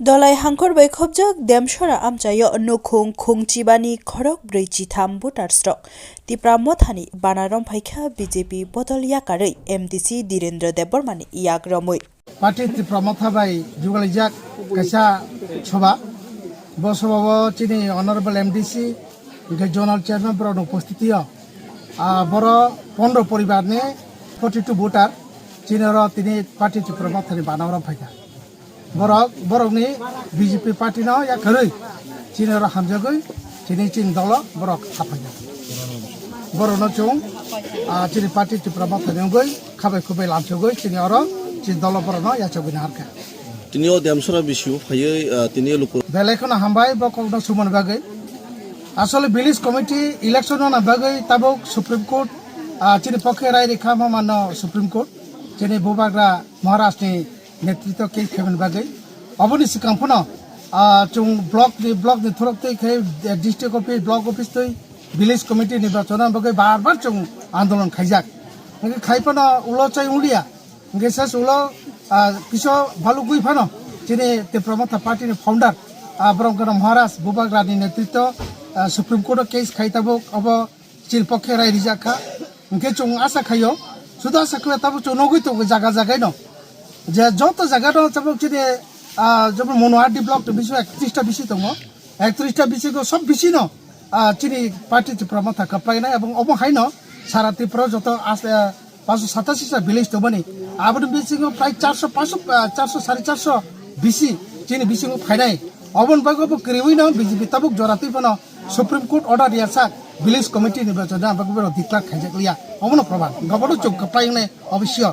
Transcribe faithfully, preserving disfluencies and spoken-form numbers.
Dolai hangkhor bai khobjak Demsora amchaio nukhung khungchibani khorok brwi chitham voters rok Tipra Mothani bana romphaikha B J P bodol yakarwi M D C Direndra Debbarmani yak romwi. Party Tipra Motha bai jugalaijak kaisa soba. Bo sobao chini Honorable M D C, hingke Zonal Chairman borokni upostitio, ah, boro pondro poribarni forty two voter chini oro tini Party Tipra Mothani bana romphaikha. Borok, borokni B J P party no yakarwi chini oro hamjagwi chini, chini dolo borok haphaikha. Borokno chwng, ah, chini party Tipra Mothani wngwi khabai khubui lamsogwi chini oro chini dolo borokno yachagwi naharkha. Tini o Demsora bisio phaiwi, ah, tini o luku. Belai kheno hambai bo kokno sumani bagwi. Asole village committee election no na bagwi tabuk Supreme Court, ah, chini pokhe rai rikha ma mano Supreme Court. Chini Bubagra Maharaj ni netritw khe khaimani bagwi. Oboni swkang phano, ah, chwng block ni, block ni thurok twi khe, eh, district office, block office twi village committee ni bachana bagwi bar bar chwng andolon khaijak. Hwnkhe khai phano ulo chai wngliya. Hwnkhe ses ulo, ah, kiso balugwi phano chini Tipra Motha party ni founder, ah, borok gana Maharaj Bubagra ni netritw, ah, Supreme Court o case khai tabuk obo chini pokhe rai rijak kha. Hwnkhe chwng asa khaio, sudu asa khaio, tabuk chwng nugwi tongo jaga jaga no, je joto jaga no tabuk chini, ah, jemon Monohadi block ni bisingo ektrista bisi tongo, ektrista bisingo sob bisi no, ah, chini party Tipra Motha kwplainai, ebong obo hai no sara Tripura joto as, ah, paanso satasi sa village tongmani, aboni bisingo prai charso, paanso, ah, charso, sare charso bisi chini bisingo phainai. Oboni bagwi bo kwrwiwi no B J P tabuk jora twi phano Supreme Court order riyasa village committee ni bachana bagwi borok declare khaijak liya. Omono proman. Gobono chwng kwplai wngnai obo sure.